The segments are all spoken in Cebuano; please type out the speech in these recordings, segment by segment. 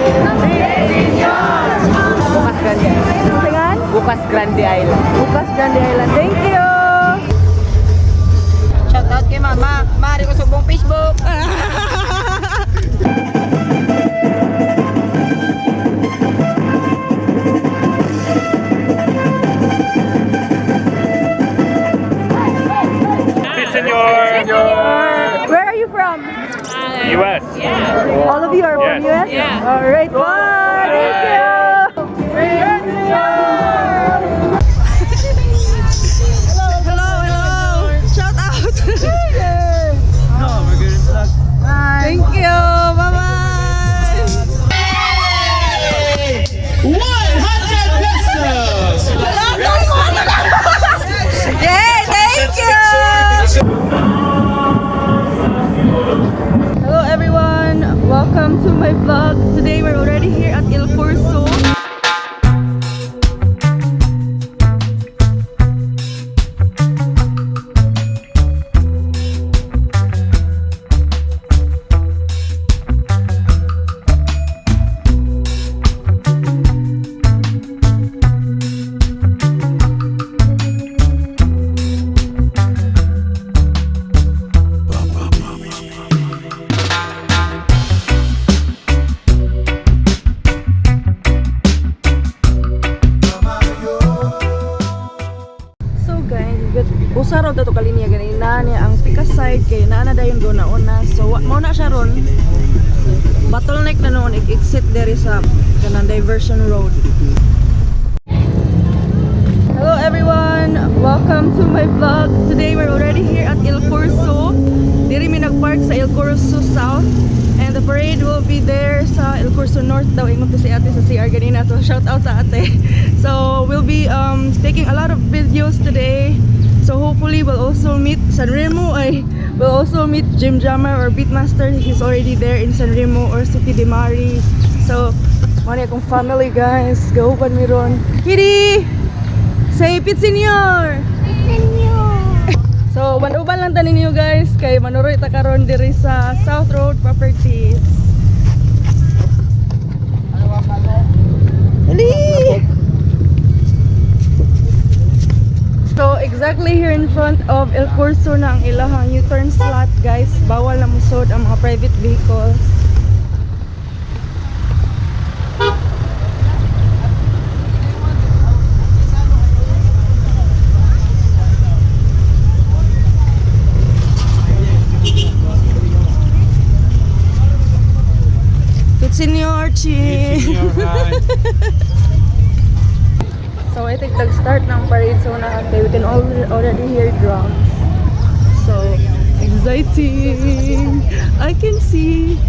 Bukas Grande Island. Singan? Bukas Grande Island. Bukas Grande Island. Thank you! Shout out kay Mama. Mari ko subong Facebook. Hey, senor. Where are you from? U.S. All of you are from Yes. US? Yeah. All right. Bye. Thank you. Hello, hello. Shout out. No, we're good. Thank you. Bye-bye. 100 pesos! Yay, thank you. Hello everyone. Welcome to my vlog. Today we're already here at Il Corso. So guys, usa raw dato kalinya gani na niya ang pika side kay naa na dayon go na una. So mao na siya ron. Bottleneck na noon exit diri sa kanang diversion road. Hello everyone! Welcome to my vlog. Today we're already here at Il Corso. Diri mi nagpark sa Il Corso South and the parade will be there sa Il Corso North daw, ingon to si ate sa CR ganina. So shout out sa ate. So we'll be taking a lot of videos today. So hopefully we'll also meet Sanremo. Ay, we'll also meet Jim Jammer or Beatmaster. He's already there in Sanremo or City de Mari. So mao akong family, guys. Go ban mi ron. Kitty! Say Pit Senior! So, manuban lang ta ninyo guys kay manuroy ta karon diri sa South Road Properties. Dali! So, exactly here in front of El Corso na ang ilahang U-turn slot, guys. Bawal na musod ang mga private vehicles. Pit Senior Archie! So I think nag-start ng parade, so na we can all already hear drums. So exciting! I can see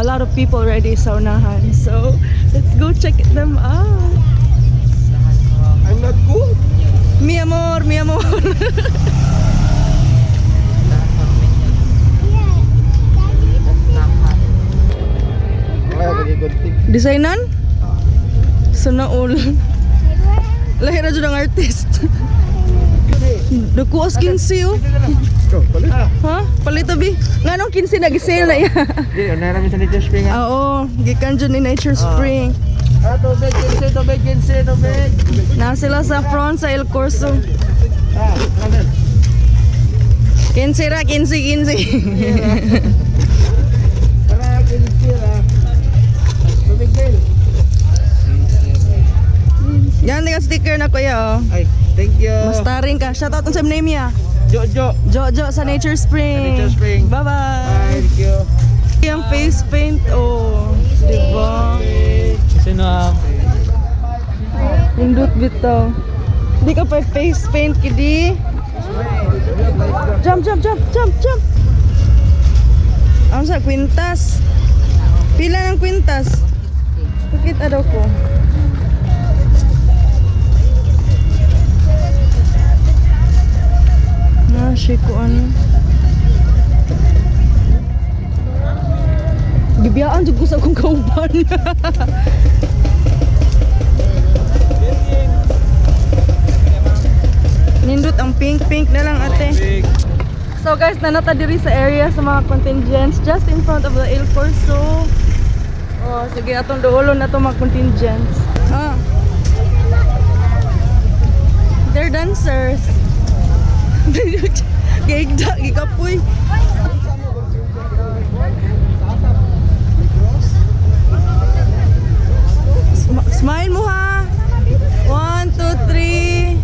a lot of people already sa unahan. So let's go check them out. I'm not cool. Mi amor, mi amor. Designan? Sana all. Lahi ra jud ang artist. Dako as 15 oh. Ha? Palito bi. Nganong 15 nag-sale na iya? Di, naraming sa Nature Spring. Oo, gikan jud ni Nature Spring. Ah, tubig, 15, tubig, 15, tubig. Na sila sa front sa El Corso. Ah, ano? 15 ra, 15, 15. Tara, 15 ra. Tubig din. Yan nga sticker na kuya oh. Ay, thank you. Mastaring ka. Shout out sa name niya. Jojo. Jojo sa Nature Spring. Sa Nature Spring. Bye-bye. Thank you. Yung face paint oh. Diba? Sino? Indot bitaw. Di ka pa face paint kidi. Jump, jump, jump, jump, jump. Ang sa kwintas. Pila ng kwintas? Pakita daw ko. Na, siya ko ano. Gibiyaan jud ko sa akong kauban. Nindot ang pink pink na lang ate. So guys, nanata diri sa area sa mga contingents just in front of the El Corso. Oh, sige, atong duolon na to mga contingents. Ah. They're dancers. Gigda, gikapoy. Smile mo ha. One, two, three.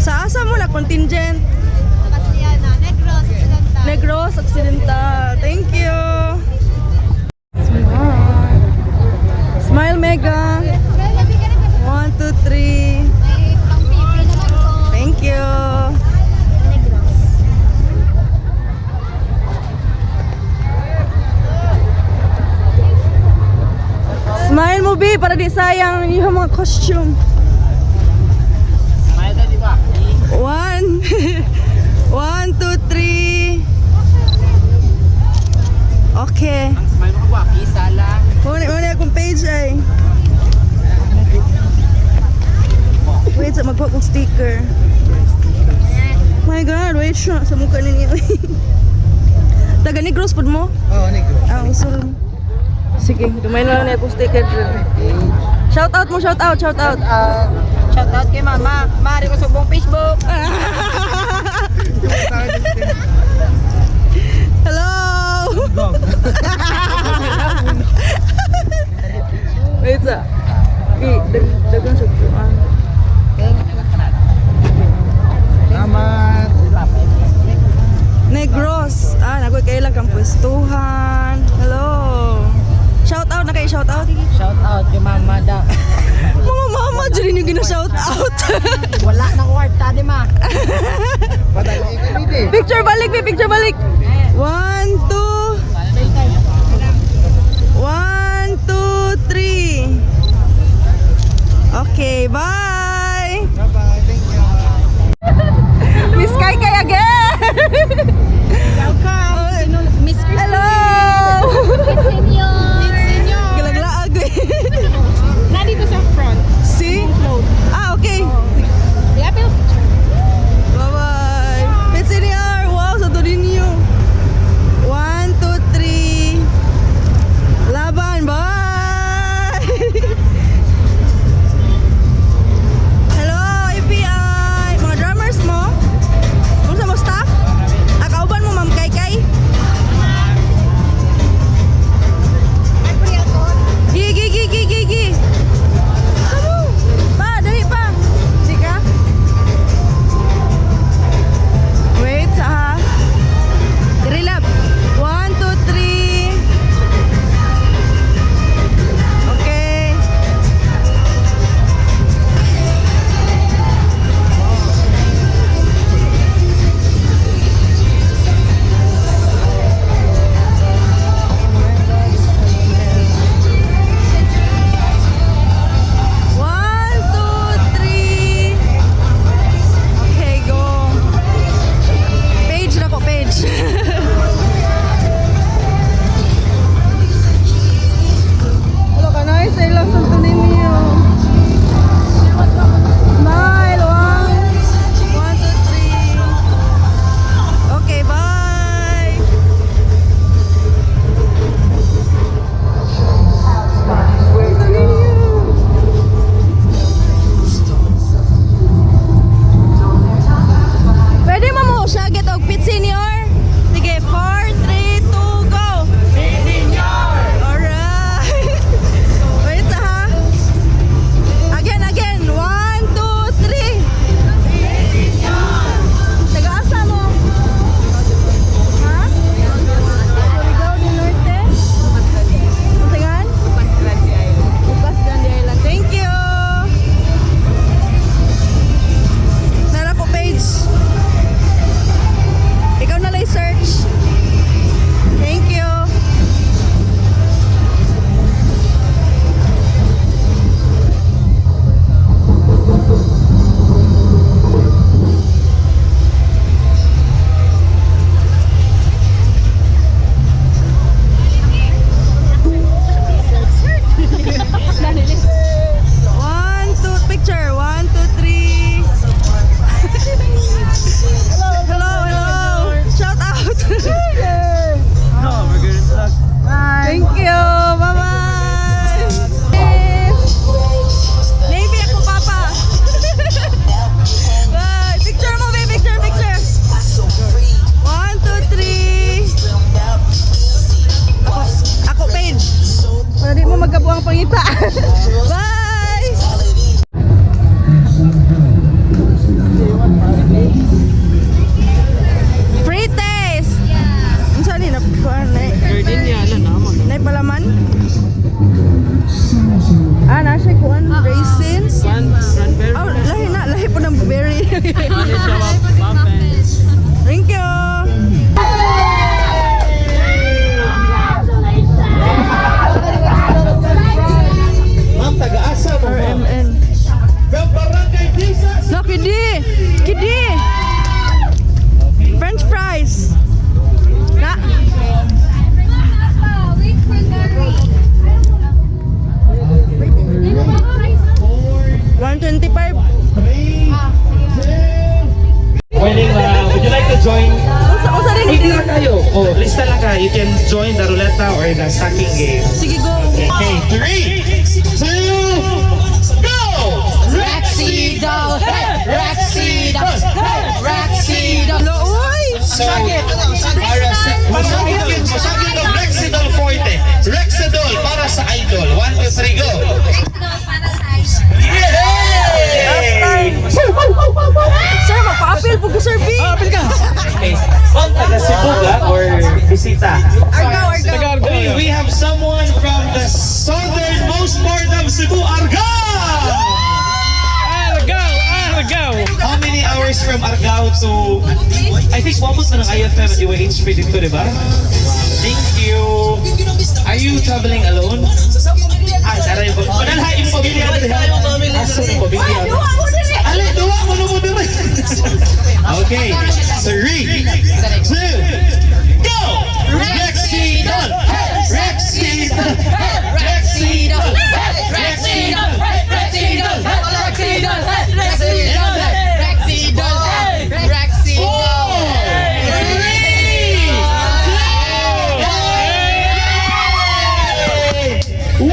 Sa asa mo na contingent? Castellana, Negros, Occidental. Negros Occidental. Thank you. Smile. Smile, Mega. One, two, three. May pang-pipi naman ko. Thank you. Negros. Smile mo, B, para di sayang yung mga costume. Smile ka, di ba? One. One, two, three. Okay. Ang smile mo kagwaki, sala. Muna, muna akong page ay. Wait, sa magkuha kong sticker. My God, wait siya. Sa mukha ninyo. Taga Negros pod mo? Oo, Negros. Ah, usul. Sige, gamay na lang na akong sticker. Shout out mo, shout out, shout out. Shout out kay mama. Mari ko subong Facebook. Hello! Wait sa. Okay, dagan sa kuan. Salamat. Negros. Ah, nakoy kailang kang pwestuhan. Hello. Shout out na kayo, shout out. Shout out kay mama da. Mga mama dyan yung gina-shout out. Wala na kwarta di ma. Padali kami din. Picture balik, may picture balik. One, two. One, two, three. Okay, bye. Bye-bye. Thank you. Miss Kai Kai again. Welcome. Miss Christine. Hello. Senior! Senior. Galaglaag eh. Nandito sa front. See? Ah, okay. Yeah, pero picture. Bye-bye. Pet Senior! Wow, sa Torinio. One, pangita. Bye! Free taste! Yeah. Unsa ni na kuan na? Gardenia, ano na mo. Nay palaman? Ah, na siya kuan raisins. Cranberry. Oh, lahi na, lahi po ng berry. Ano siya, muffins. Thank you. Ma'am, taga-asa mo ma'am? RMN. From Barangay Disa. No, kidi. Kidi. French fries. Na. Wait for Larry. 125. Morning, would you like to join? Usa usa rin Pwede di. lang kayo. Oh, lista lang ka. You can join the roulette or the stacking game. Sige, go. Okay, three, two, go! Rexy doll! Rexy doll! Rexy doll! Lo, uy. So, para sa... Masakit ng Rexidol Forte. Rexidol para sa idol. One, two, three, go! Para sa idol. Yay! Sir, magpa-appeal po ko, Sir B. Okay. Ma'am, taga Cebu ka or bisita? Argao, Argao. We have someone from the southernmost part of Cebu, Argao! Argao! Argao! How many hours from Argao to... I think almost na ng IFM at UAHP dito, di ba? Thank you. Are you traveling alone? Ah, saray po. Panalha, yung pamilya. Asa yung pamilya? Ale, duwa mo na mo dire. Okay, three, two, go! Rexy Don! Rexy Don! Rexy Don! Rexy Don! Rexy Don! Rexy doll! Rexy doll! Rexy doll! Rexy Four, three, two, 100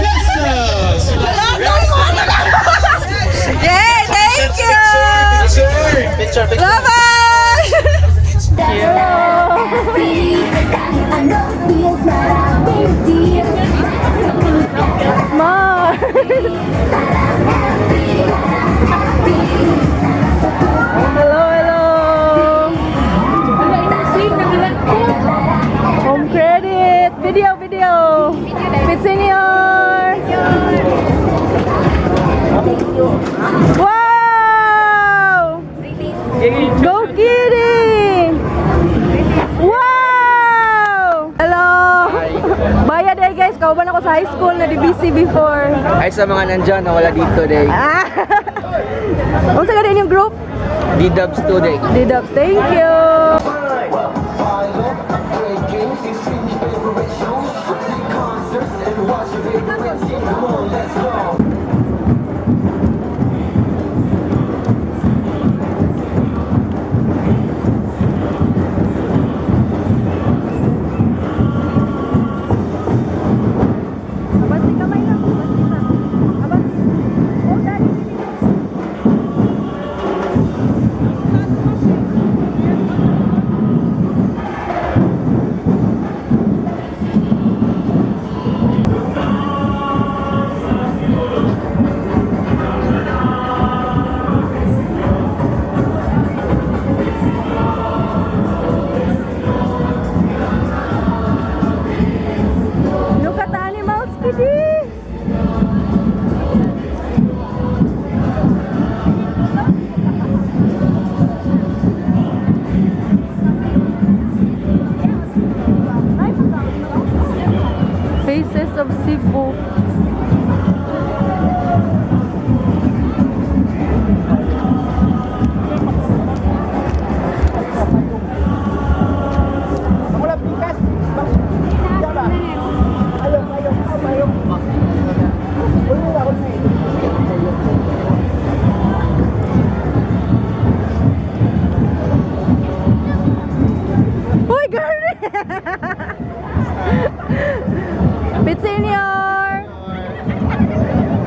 pesos! Yay, thank you. Picture, picture. Bye-bye. Mar. Hello, hello. Home credit. Video, video. Fit senior. Wow! Go Kitty! Wow! Hello! Bayad eh guys, kauban ako sa high school na DBC before. Ay sa mga nandyan na wala dito day. Ah! Unsa ka din yung group? D-Dubs today. D-Dubs, thank you! Abante kamay lang, abante ka. Abante. Oh, daddy, sige. Look at the animals, kitty! Faces of Cebu. Uy, girl! Pit Senior!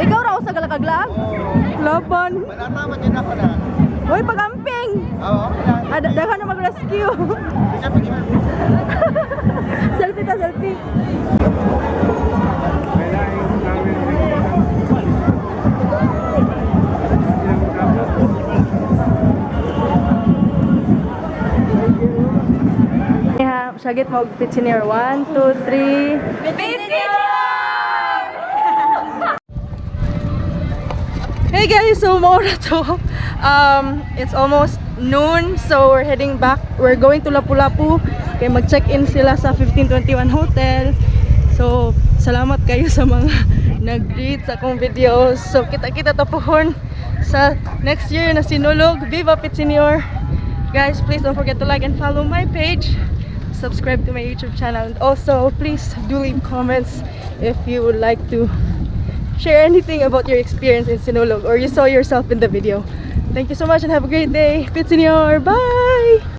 Ikaw raw sa galakaglag? Laban. Tama din ako na. Uy, pagamping! Oo, okay lang. Ah, daghan na mag-rescue. Picture, picture. Selfie ta, selfie. Sagit mo og Pit Señor. 1, 2, 3. Pit Señor! Hey guys, so mao ra to. It's almost noon, so we're heading back. We're going to Lapu-Lapu. Kay mag-check-in sila sa 1521 Hotel. So, salamat kayo sa mga nag-greet sa akong videos. So, kita-kita ta pohon sa next year na Sinulog. Viva Pit Señor! Guys, please don't forget to like and follow my page. Subscribe to my YouTube channel. And also, please do leave comments if you would like to share anything about your experience in Sinulog or you saw yourself in the video. Thank you so much and have a great day. Pit Señor! Bye!